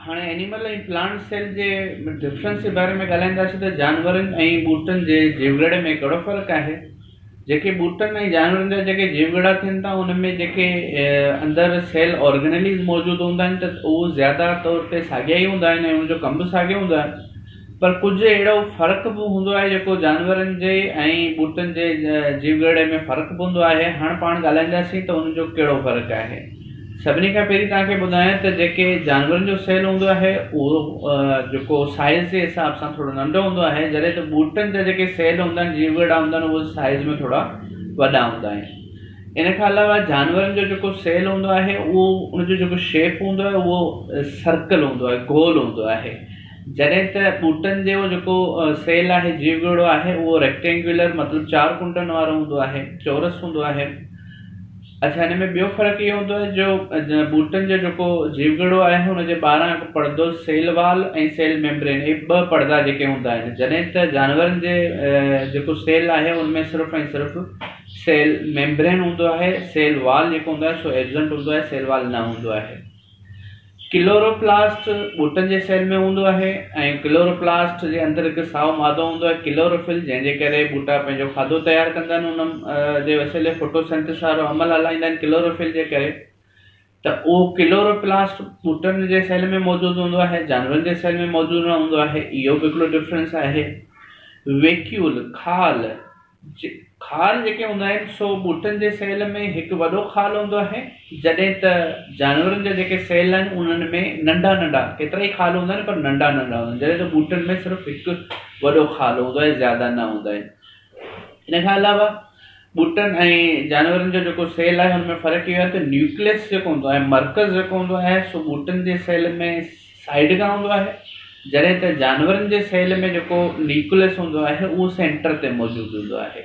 هاڻي animal ۽ plant cell جي difference جي باري ۾ ڳالهائينداسين ته جانورن ۽ ٻوٽن جي جيوگهرڙي ۾ ڪهڙو فرق آهي. جيڪي ٻوٽن ۽ جانورن جا جيڪي جيوگهرڙا ٿين ٿا ان ۾ جيڪي اندر سيل آرگنيليز موجود هوندا آهن ته اهو زياده طور تي ساڳيا ئي هوندا آهن ۽ ان جو ڪم به ساڳيو هوندو آهي پر ڪجهه اهڙو فرق به هوندو آهي جيڪو جانورن جي ۽ ٻوٽن جي جيوگهرڙي ۾ فرق به هوندو آهي. هاڻ پاڻ ڳالهائينداسين ته ان جو ڪهڙو فرق آهي. سڀني کان پهرين توهان کي ٻڌايان ته جيڪي جانورن جو سيل هوندو آهي اهو جيڪو سائيز جي حساب سان ٿورو ننڍو هوندو آهي جڏهن ته ٻوٽن جا جيڪي سيل هوندا آهن جيوگهرڙا هوندا آهن اهي سائيز ۾ ٿورا وڏا هوندا آهن. ان کان علاوه جانورن جو جيڪو سيل هوندو آهي اهو ان جو جيڪو شيپ هوندو آهي اهو سرڪل هوندو آهي گول هوندو آهي جڏهن ته ٻوٽن جو جيڪو سيل آهي جيوگهرڙو آهي اهو ريڪٽينگيولر مطلب چار ڪنڊن وارو هوندو آهي چورس هوندو آهي. اڇا هن ۾ ٻيو فرق اهو هوندو آهي جو ٻوٽن جو جيڪو جيوگهرڙو آهي ان جي ٻاهران هڪ پڙدو سيل وال ۽ سيل ميمبرين اهي ٻه پڙدا جيڪي هوندا آهن جڏهن ته جانورن جي جيڪو سيل آهي ان ۾ صرف ۽ صرف سيل ميمبرين هوندو آهي سيل وال جيڪو هوندو آهي سو ايبسنٽ هوندو آهي سيل وال نه هوندو آهي. ڪلوروپلاسٽ ٻوٽن جي سيل ۾ هوندو آهي ۽ ڪلوروپلاسٽ جي اندر هڪ سائو مادو هوندو آهي ڪلوروفل جنهن جي ڪري ٻوٽا پنهنجو کاڌو تيار ڪندا آهن ان جي وسيلي فوٽوسنٿيس وارو عمل هلائيندا آهن ڪلوروفل جي ڪري ته اهو ڪلوروپلاسٽ ٻوٽن جي سيل ۾ موجود هوندو آهي جانورن جي سيل ۾ موجود نه هوندو آهي اهو به هڪڙو ڊفرنس آهي. ويڪيول، خال، خال جيڪي هوندا آهن سو ٻوٽن جي سيل ۾ هڪ وڏو خال هوندو آهي جڏهن ته جانورن جا جيڪي سيل آهن انهن ۾ ننڍا ننڍا ڪيترائي خال هوندا آهن پر ننڍا ننڍا هوندا آهن جڏهن ته ٻوٽن ۾ صرف هڪ وڏو خال هوندو آهي زياده نه هوندا آهن ان کان علاوه ٻوٽن ۽ جانورن جو جيڪو سيل آهي ان ۾ فرق اهو آهي ته نيوڪليس جيڪو هوندو آهي مرڪز جيڪو هوندو آهي سو ٻوٽن جي سيل ۾ سائيڊ کان هوندو آهي جڏهن ته جانورن جي سيل ۾ جيڪو نيوڪليس هوندو آهي اهو سينٽر تي موجود هوندو آهي.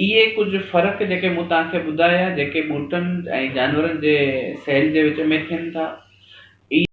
اهي ڪجهه فرق جيڪي مون توهان کي ٻڌايا جيڪي ٻوٽن ۽ جانورن جي سيل جي وچ ۾ ٿين ٿا.